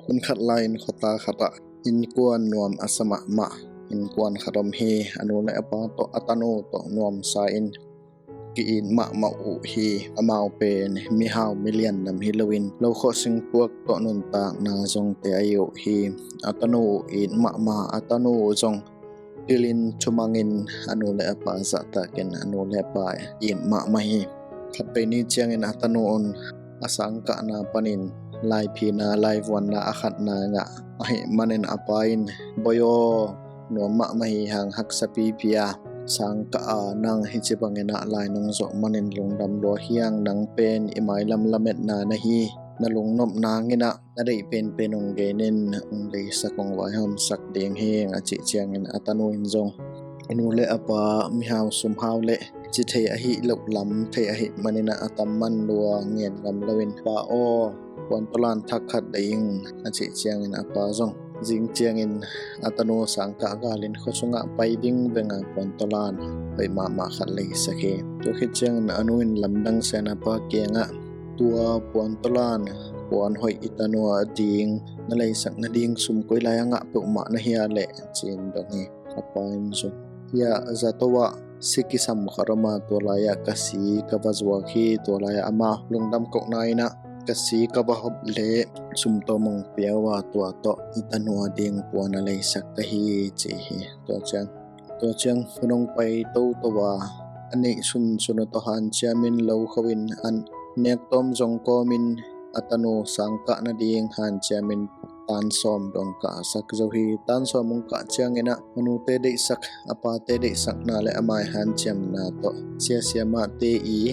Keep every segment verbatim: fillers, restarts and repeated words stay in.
Hun khat lai-in khuata khatah innkuan nuam a sa mahmah innkuan khat om hi. A nu le a pa tawh a tanu tawh nuamsa-in ki-it mahmah uh hi. Amau pen mihau milian nam hi loin lokhawh singpuak tawh nuntakna zongte ahi uh hi. A tanu uh it mahmah, a tanu uh zong pilin thumangin a nu le a pa zahtakin a nu le a pa it mahmah hi. Khatvei ni ciangin a tanu un a sangkahna panin laiphina laivuanna a khatna ngah ahih manin a pa in, "Bawi aw, nuam mahmah hi hang, haksa pipi a, sangkah a nang hih ci bangin ah lai nong zawh manin lungdam lua hi hang, nang pen i mailam lametna na hi, na lungnopna nginah na deih penpen hong genin hong leisak hong vaihawmsak ding hi hang," a cih ciangin a tanu in zong a nu le a pa mihau sumhau le ci thei ahih loh lam thei ahih manin ah a tam man lua ngen ngam loin, "Pa aw, puantalan thak khat deih ing," a cih ciangin a pa zong zing ciangin a tanu sangkah galin khua sungah pai ding benga puantalan hoih mahmah khat leisak hi. Tua khit ciangin a nu in lamdang sen a pa kiangah, "Tua puantalan puan hoih i tanu a ding na leisak nading sum koi lai a ngah peuhmah na hia leh?" ci-in dong hi. A pa in zong, "Hiah zato ah si kisam khat om a, tua lai-ah ka si ka va zuak hi. Tua lai-ah ama lungdam kohna in ah ka si ka va hop leh sumtawm hong pia uh a, tua tawh i tanu a ding puan a leisak ka hi," ci hi. Tua ciang, tua ciang hun hong pai toto a, a neih sunsun uh tawh hanciamin lo kho in, a nek tawm zong kawmin a tanu sangkah nading hanciamin tan sawm dong kahsak zo hi. Tan sawm hong kah ciangin ah a nute deihsak, a pate deihsakna le a mai hanciamna tawh, sia siamahte i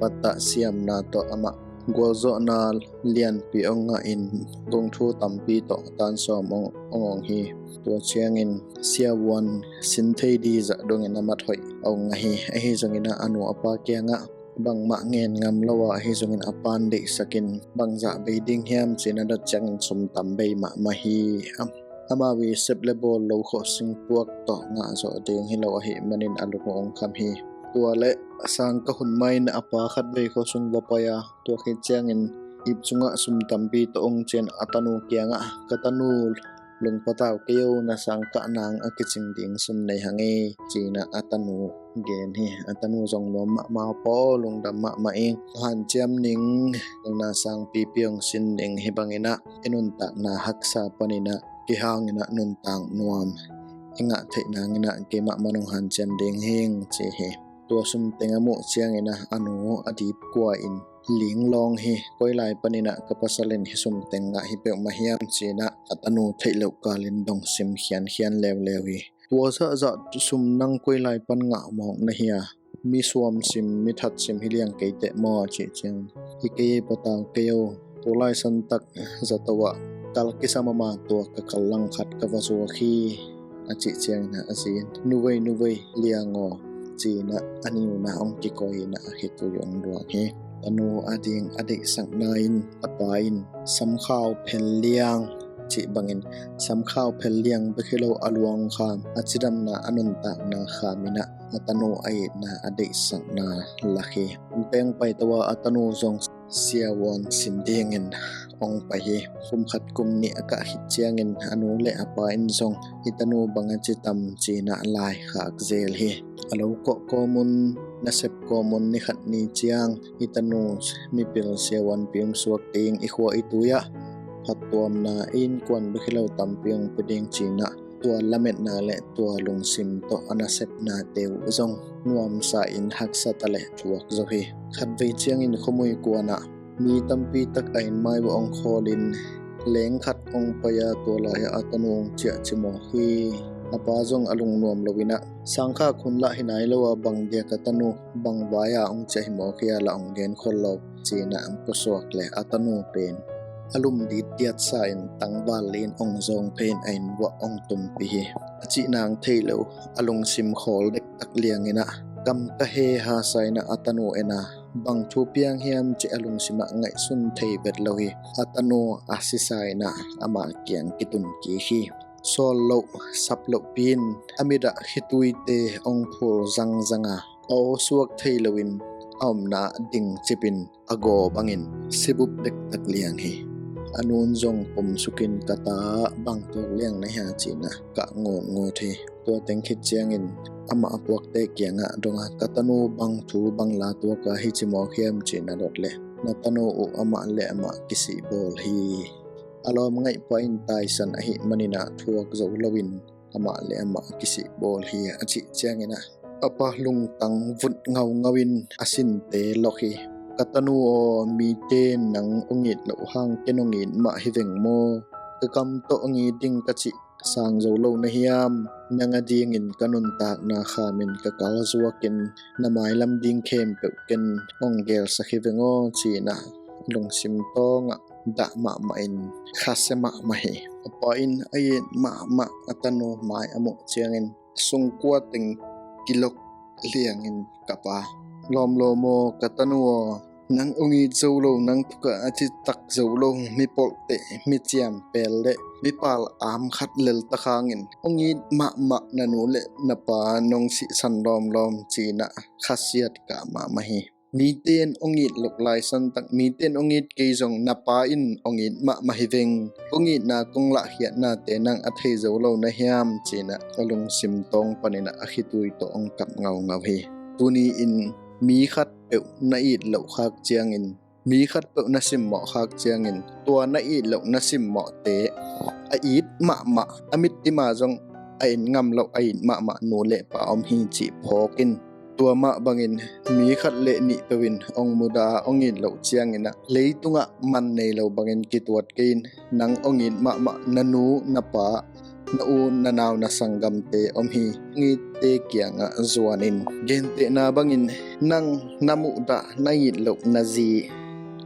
pattah siamna tawh amah gualzawhna lianpi hong ngahin gongthu tampi tawh tan sawm hong, hong ong hi. Tua ciangin siavuan sin thei ding zah dongin a mat hoih a hong ngah hi. Ahi zongin ah a nu a pa kiangah, "Bangmah ngen ngam lo a, ahi zongin a pan deihsakin bangzah bei ding hiam?" ci-in a dot ciangin sum tam bei mahmah hi. Amau i sep le bawl lokhawh singpuak tawh ngah zawh ding hi lo ahih manin a lung hong kham hi. Tua le sangkah hun mah in a pa khatvei khua sung va pai a, tua khit ciangin ip sungah sum tampi tawh hong cian a tanu kiangah, "Ka tanu, lungpatau kei o, na sangkah nang a kicing ding sum nei hang ei," ci-in ah a tanu gen hi. A tanu zong nuam mahmah, "Pa aw, lungdam mahmah ing, hanciam ning, na sangpipi hong sin ning, hih bangin ah i nuntakna haksa panin ah kihangin ah nuntak nuam i ngah theih nangin ah keimah man hong hanciam ding hing," ci hi. Tua sum teng a muh ciangin ah a nu a dipkua in linglawng hi. "Koi lai panin ah ka pasal in hih sum teng ngah hi peuhmah hiam?" ci-in ah a tanu theih loh kalin dong sim khiankhian leuleu hi. "Tua zahzah sum nang koi lai pan ngah mawk na hia? Mi suam sim, mi that sim hi liang kei teh maw?" a cih ciang, "Hi kei ei, patau kei o. Tua lai santak zato ah kal kisam om a, tua ka kal langkhat ka va zuak hi," a cih ciangin ah a zi in, "Nu vei, nu vei, liang aw," ci-in ah a niuna hong kikawi in ah a khitui hong luang hi. Tanu a ding a deihsakna in a pa in samkhau phel liang cih bangin samkhau phel liang bek hi lo, a luang kham, a cidamna, a nuntakna kham in ah a tanu a itna a deihsakna lak hi. Hun teng pai to a, a tanu zong siavuan sin dingin hong pai hi. Kum khat kum nih a kah khit ciangin a nu le a pa in zong, "I tanu bang a ci tam?" ci-in ah laikhak zel hi. A lo kawh kawm un, nasep kawm un, ni khat ni ciang, "I tanu mipil siavuanpi hong suak ding, i khua i tui ah phattuamna, i innkuan bek hi lo tampi hong pia ding," ci-in ah tua lametna le tua lungsim tawh a nasepnate uh zong nuamsa in haksa ta le thuak zo hi. Khatvei ciangin khuamui kuanah mi tampi tak a inn mai uh hong khawlin leng khat hong pai a, tua lai-ah a tanu hong ciah cimawk hi. A pa zong a lungnuam loin ah, "Sangkhak hun lah hi nai lo a, bang dia ka tanu, bang vai-a hong ciah hi mawk hi a, lah hong genkhol lo," ci-in ah hong pusuak le a tanu pen a lum ditdiat sa-in tangval li-in hong zawng phei-in a inn vuah hong tumpih hi. A cihna hong thei lo, a lungsim khawl dektak liangin ah kam ka he ha sa-in ah a tanu en a, bang thu piang hiam cih a lungsim ah ngaihsun thei vet lo hi. A tanu a sisa-in ah amah kiang kitun kik hi. Sawl loh, sap lohpi-in a mit ah khituite hong phul zangzang a, a aw suak thei loin a omna ah dingcipin a gaw bangin sibup dektak liang hi. A nun zong pumsukin, "Ka ta, bang tuak liang na hia?" ci-in ah kah ngawtngawt hi. Tua teng khit ciangin amah a puakte kiangah dong a, "Ka tanu bang thu bang la tuak a hici mawk hiam?" ci-in a dot leh, "Na tanu uh amah le amah kisih bawl hi. A lawm ngaih pah in taisan ahih manin ah thuak zo loin amah le amah kisih bawl hi," a cih ciangin ah a pa lungtang vut ngaungau in a sinte lok hi. "Ka tanu aw, mite nang hong it loh hang ken hong it mah hi veng maw? Ka kam tawh hong it ding ka cih sang zo lo na hiam? Nang adingin ka nuntakna khamin ka kal zuakin na mailam ding khempeuh ken hong gelsak hi veng aw," ci-in ah lungsim tawngah dah mahmah in khasia mahmah hi. A pa in a it mahmah a tanu mai a muh ciangin sungkua teng kilok liangin, "Ka pa, lawmlawm aw, ka tanu aw, nang hong it zo lo, nang thukah a citak zo lo mipolhte, miciam pel le mipal am khat leltak hangin hong it mahmah na nu le na pa nong sihsan lawmlawm," ci-in ah khasiat kah mahmah hi. "Mite in hong it loh lai santak, mite in hong it kei zong na pa in hong it mahmah hi veng. Kong itna kong lahkhiatnate nang a thei zo lo na hiam?" ci-in ah a lungsim tawng panin ah a khitui tawh hong kap ngaungau hi. Tuni-in mi khatpeuh na it loh khak ciangin, mi khatpeuh na simmawh khak ciangin, tua na it loh na simmawhte a it mahmah, a mittima zong a en ngam loh a it mahmah nu le pa om hi cih phawk in. Tua mah bangin mi khat le nih peuh in hong mudah a hong it loh ciangin ah leitungah man nei lo bangin kituat kei in. Nang hong it mahmah na nu, na pa, na u, na nau, na sanggamte om hi. Hong itte kiangah zuanin, gentehna bangin nang na muhdah na it loh na zi,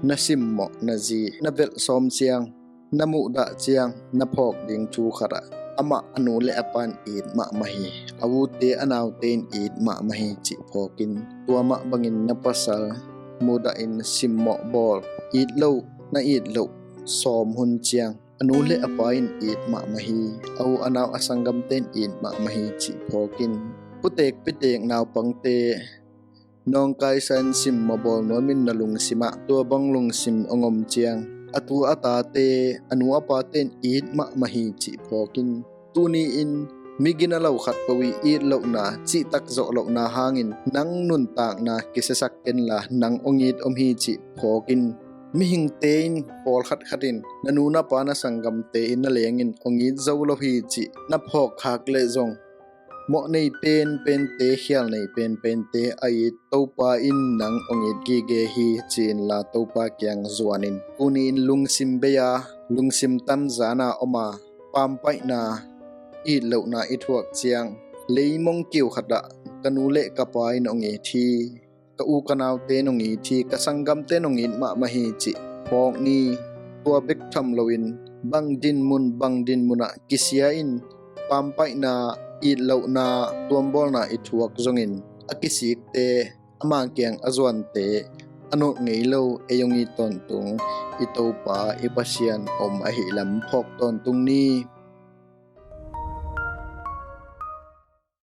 na simmawh na zi na velh sawm ciang, na muhdah ciang na phawk ding thu khatah, "Amah a nu le a pa in it mahmah hi, a ute a naute in it mahmah hi," cih phawk in. Tua mah bangin na pasal mudahin simmawh bawl, it loh, na it loh sawm hun ciang, "A nu le a pa in it mahmah hi, a u a nau a sanggamte in it mahmah hi," cih phawk in. Putek pitek naupangte nawngkaisa in simmawh bawl nuamin na lungsimah tua bang lungsim hong om ciang, a tu a tate, a nu a pate in it mahmah hi cih phawk in. Tuni-in mi gina lo khatpeuh i it lohna, cihtak zawh lohna hangin nang nuntakna kisiasak kenla nang hong it om hi cih phawk in. Mihingte in, pawlkhat khat in na nu na pa na sanggamte in na lengin hong it zo lo hi cih na phawk khak leh zong, mawh nei penpente, khial nei penpente a it Topa in nang hong it gige hi, ci-inla Topa kiang zuanin. Tuni-in lungsim bei-a, lungsim tamzana om a, pampaihna, it lohna i thuak ciang, leimong kiu khatah ka nu le ka pa in hong it hi, ka u ka naute in hong it hi, ka sanggamte in hong it mahmah hi cih phawk ni. Tua bek tham loin bang dinmun bang dinmunah kisia in, pampaihna, it lohna, tuambawlna i thuak zongin a kisikte, ama kiang a zuante a nolh ngei lo, ei hong it tawntung i Topa i Pasian om ahihlam phawk tawntung ni.